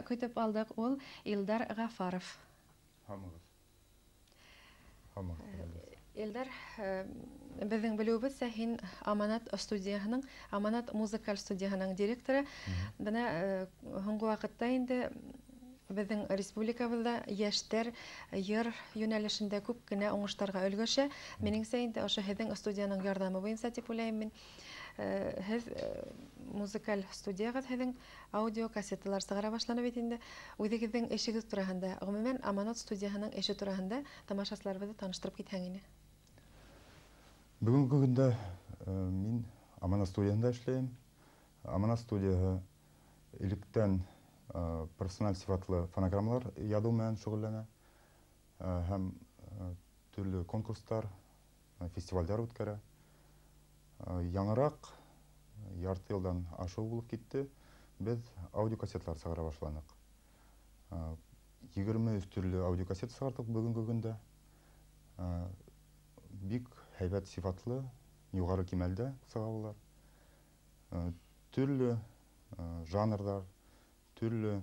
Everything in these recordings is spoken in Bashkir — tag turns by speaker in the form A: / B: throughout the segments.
A: көтөп алдыҡ. Ул Илдар Ғафаров.
B: Һаумыһығыҙ. Һаумыһығыҙ.
A: Илдар, беҙҙең белеүебеҙсә, һин Аманат студияһының, Аманат музыкаль студияһының директоры. Бына һуңғы ваҡытта инде беҙҙең республикабыҙҙа йәштәр йыр йүнәлешендә күп кенә уңыштарға өлгәшә. Минеңсә инде ошо һеҙҙең студияның ярҙамы буйынса тип уйлайым мин. Һеҙ музыкаль студияғыҙ һеҙҙең аудиокассеталар сығара башланы бит инде. Үҙегеҙҙең эшегеҙ тураһында, ғөмүмән Аманат студияһының эше тураһында тамашасыларыбыҙҙы таныштырып китһәң ине.
B: Бөгөнгө көндә мин Аманат студияһында эшләйем. Аманат студияһы электән профессиональ сифатлы фонограммалар яҙыу менән шөғөлләнә һәм төрлө конкурстар, фестивалдәр үткәрә. Яңыраҡ ярты йылдан ашыу булып китте, беҙ аудиокассеталар сығара башланыҡ. 23 төрлө аудиокассета сығарҙыҡ бөгөнгө көндә. Бик һәйбәт сифатлы, юғары кимәлдә сыға улар. Төрлө жанрҙар, төрлө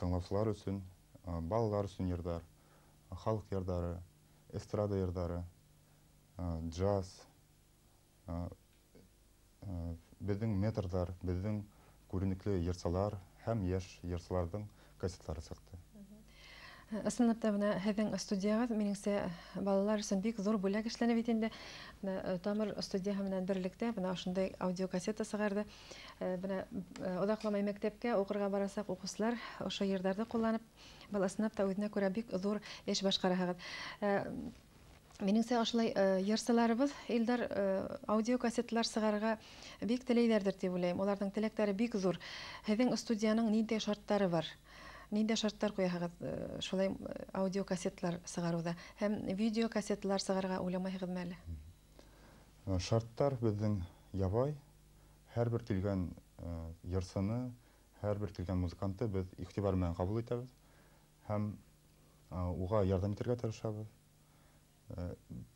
B: тыңлаусылар өсөн, балалар өсөн йырҙар, халыҡ йырҙары, эстрада йырҙары, джаз, беҙҙең метрҙар, беҙҙең күренекле йырсылар һәм йәш йырсыларҙың кассеталары сыҡты.
A: Ысынлап та, бына һеҙҙең студияғыҙ, минеңсә, балалар өсөн бик ҙур бүләк эшләне бит инде. Бына Тамыр студияһы менән берлектә бына ошондай аудиокассета сығарҙы. Бына оҙаҡламай мәктәпкә уҡырға барасаҡ уҡыусылар ошо йырҙарҙы ҡулланып, был ысынлап та үҙенә күрә бик ҙур эш башҡараһығыҙ. Минеңсә, ошолай йырсыларыбыҙ, Илдар, аудиокассеталар сығарырға бик теләйҙәрҙер тип уйлайым. Уларҙың теләктәре бик ҙур. Һеҙҙең студияның ниндәй шарттары бар? Ниндәй шарттар ҡуяһығыҙ шулай аудиокассеталар сығарыуҙа? Һәм видеокассеталар сығарырға уйламайһығыҙмы әле?
B: Шарттар беҙҙең ябай. Һәр бер килгән йырсыны, һәр бер килгән музыкантты беҙ иғтибар менән ҡабул итәбеҙ һәм уға ярҙам итергә тырышабыҙ.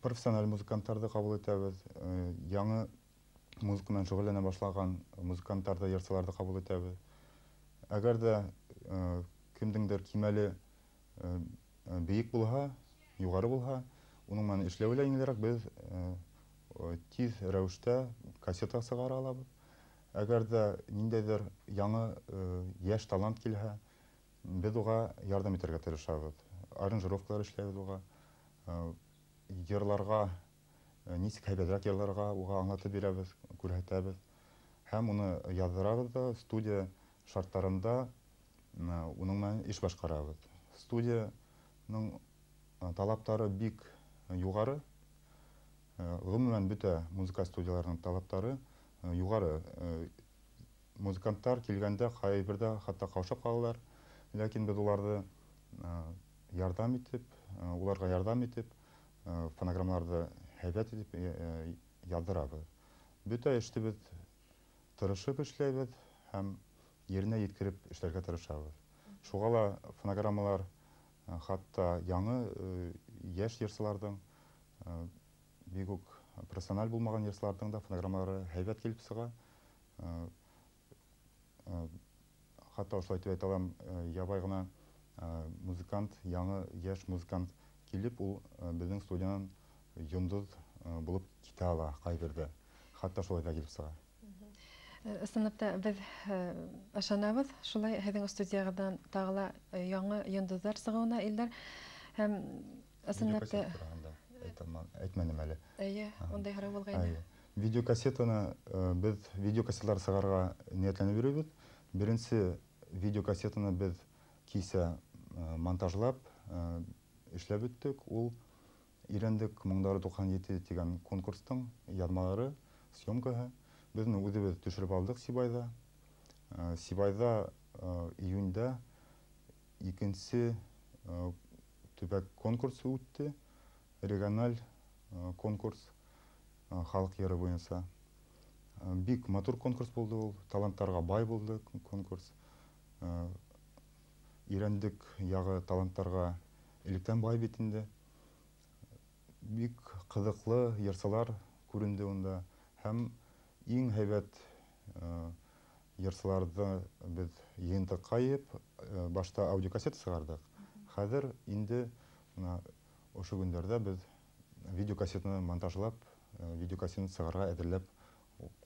B: Профессиональ музыканттарҙы ҡабул итәбеҙ, яңы музыка менән шөғөлләнә башлаған музыканттарҙы, йырсыларҙы ҡабул итәбеҙ. Әгәр ҙә кемдеңдер кимәле бейек булһа, юғары булһа, уның менән эшләүе лә еңелерәк, беҙ тиҙ рәүештә кассета сығара алабыҙ. Әгәр ҙә ниндәйҙер яңы йәш талант килһә, беҙ уға ярҙам итергә тырышабыҙ. Аранжировкалар эшләйбеҙ уға, йырларға, нисек һәйбәтрәк йырларға уға аңлатып бирәбеҙ, күрһәтәбеҙ. Һәм уны яҙҙырабыҙ ҙа студия шарттарында уның менән эш башҡарабыҙ. Студияның талаптары бик юғары. Ғөмүмән, бөтә музыка студияларының талаптары юғары. Музыканттар килгәндә ҡайберҙә хатта ҡаушап ҡалалар, ләкин беҙ уларҙы ярҙам итеп, уларға ярҙам итеп, фонограммаларҙы һәйбәт итеп яҙҙырабыҙ. Бөтә эште беҙ тырышып эшләйбеҙ һәм еренә еткереп эшләргә тырышабыҙ. Шуға ла фонограммалар хатта яңы йәш йырсыларҙың, бик үк профессиональ булмаған йырсыларҙың да фонограммалары һәйбәт килеп сыға. Хатта ошолай тип әйтә алам, ябай ғына музыкант, яңы йәш музыкант килеп, ул беҙҙең студиянан йондоҙ булып китә ала ҡайберҙә. Хатта шулай ҙа килеп сыға.
A: Ысынлап та, беҙ ышанабыҙ, шулай һеҙҙең студияғыҙҙан тағы ла яңы йондоҙҙар сығыуына, Илдар. Һәм ысынлап та
B: әйтмәнем әле.
A: Эйе, ундай һорау булғайны.
B: Эйе. Видеокассетаны беҙ видеокассеталар сығарырға ниәтләнеп йөрөйбөҙ. Беренсе видеокассетаны беҙ кисә монтажлап эшләп бөттөк. Ул Ирәндек моңдары 97 тигән конкурстың яҙмалары, съемкаһы. Беҙ уны үҙебеҙ төшөрөп алдыҡ Сибайҙа. Сибайҙа июндә икенсе төбәк конкурсы үтте. Региональ конкурс халыҡ йыры буйынса. Бик матур конкурс булды ул, таланттарға бай булды конкурс. Ирәндек яғы таланттарға электән бай бит инде. Бик ҡыҙыҡлы йырсылар күренде унда. Һәм иң һәйбәт йырсыларҙы беҙ йыйынтыҡҡа йыйып, башта аудиокассета сығарҙыҡ. Хәҙер инде бына ошо көндәрҙә беҙ видеокассетаны монтажлап, видеокассетаны сығарға әҙерләп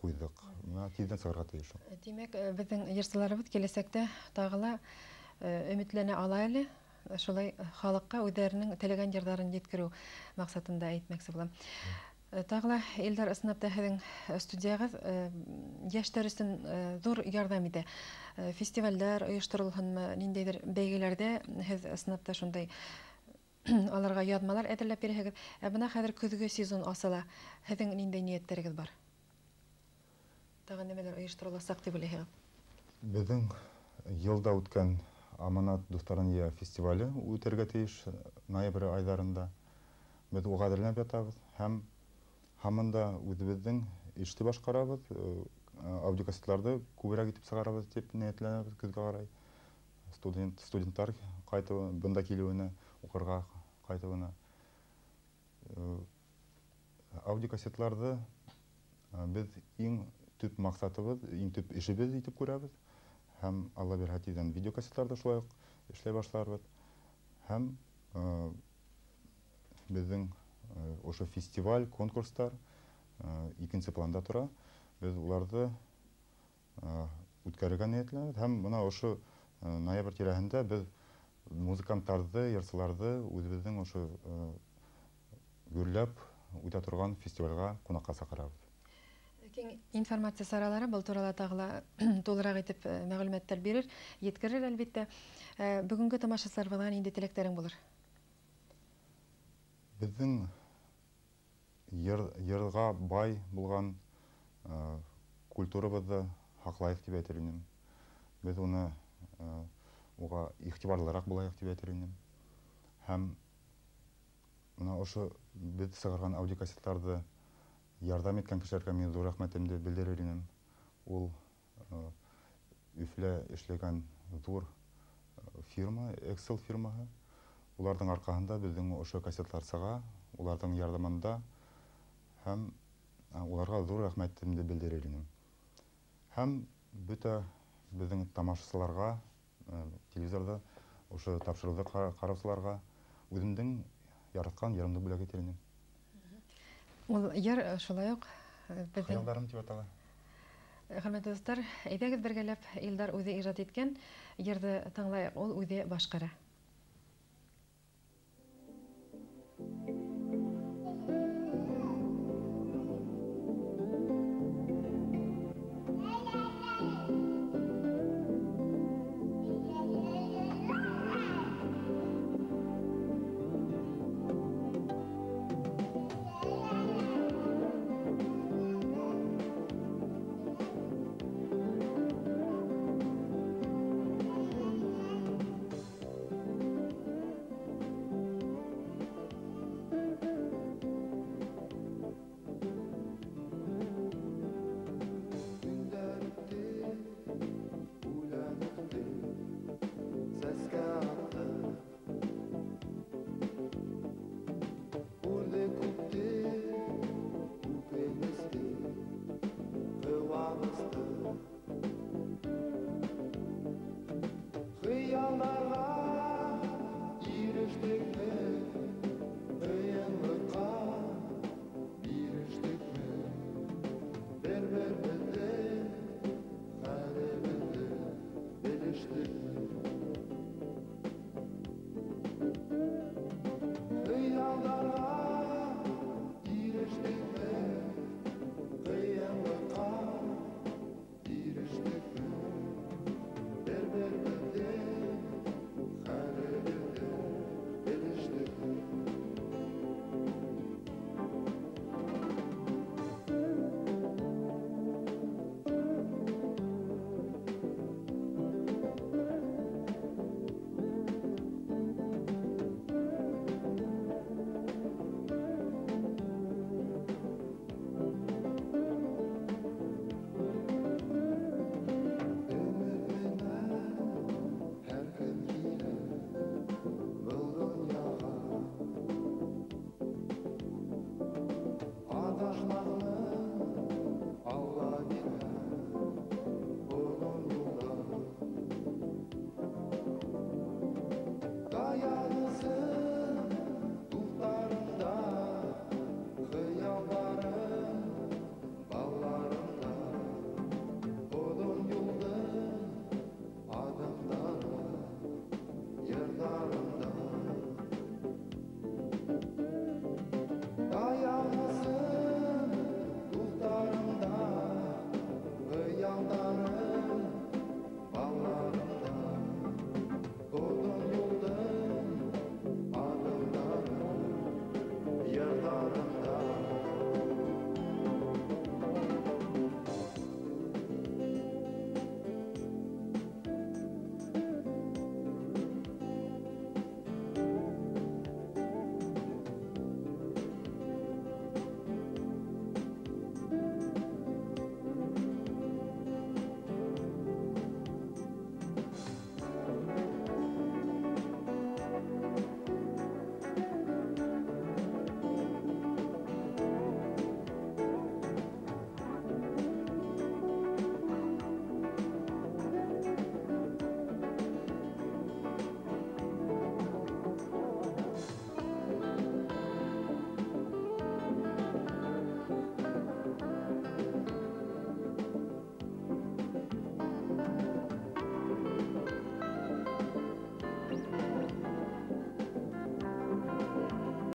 B: ҡуйҙыҡ. Бына тиҙҙән сығарға тейеш ул.
A: Тимәк, беҙҙең йырсыларыбыҙ киләсәктә тағы ла өмөтләнә ала әле. Шулай халыҡҡа үҙҙәренең теләгән йырҙарын еткереү маҡсатында әйтмәксе булам. Тағы ла, Илдар, ысынлап та һеҙҙең студияғыҙ йәштәр өсөн ҙур ярҙам итә. Фестивалдәр ойошторолһонмо, ниндәйҙер бәйгеләрҙә һеҙ ысынлап та шундай аларға яҙмалар әҙерләп бирәһегеҙ. Ә бына хәҙер көҙгө сезон асыла. Һеҙҙең ниндәй ниәттәрегеҙ бар? Тағы нимәләр ойоштороласаҡ тип уйлайһығыҙ?
B: Беҙҙең йылда үткән Аманат дуҫтарын йыя фестивале үтергә тейеш ноябрь айҙарында. Беҙ уға әҙерләнеп ятабыҙ һәм һаман да үҙебеҙҙең эште башҡарабыҙ, аудиокассеталарҙы күберәк итеп сығарабыҙ тип ниәтләнәбеҙ көҙгә ҡарай. Студенттар ҡайтыуы, бында килеүенә, уҡырға ҡайтыуына. Аудиокассеталарҙы беҙ иң төп маҡсатыбыҙ, иң төп эшебеҙ итеп күрәбеҙ. Һәм Алла бирһә тиҙҙән видеокассеталарҙы шулай уҡ эшләй башларбыҙ. Һәм беҙҙең ошо фестиваль, конкурстар икенсе планда тора. Беҙ уларҙы үткәрергә ниәтләнәбеҙ. Һәм бына ошо ноябрь тирәһендә беҙ музыканттарҙы, йырсыларҙы үҙебеҙҙең ошо гөрләп үтә торған фестивальгә ҡунаҡҡа саҡырабыҙ.
A: Киң информация саралары был турала тағы ла тулыраҡ итеп мәғлүмәттәр бирер, еткерер әлбиттә. Бөгөнгө тамашасыларыбыҙға ниндәй теләктәрең булыр?
B: Беҙҙең йырға бай булған культурабыҙҙы һаҡлайыҡ тип әйтер инем. Беҙ уны уға иғтибарлыраҡ булайыҡ тип әйтер инем. Һәм бына ошо беҙ сығарған аудиокассеталарҙы ярҙам иткән кешеләргә мин ҙур рәхмәтемде белдерер инем. Ул Өфөлә эшләгән ҙур фирма, Excel фирмаһы. Уларҙың арҡаһында беҙҙең ошо кассеталар сыға, уларҙың ярҙамында һәм уларға ҙур рәхмәтемде белдерер инем. Һәм бөтә беҙҙең тамашасыларға, телевизорҙа ошо тапшырыуҙы ҡараусыларға үҙемдең яратҡан йырымды бүләк итер инем.
A: Ул йыр шулай уҡ беҙҙең
B: Хыялдарым тип атала.
A: Хөрмәтле дуҫтар, әйҙәгеҙ бергәләп Илдар үҙе ижад иткән йырҙы тыңлайыҡ, ул үҙе башҡара.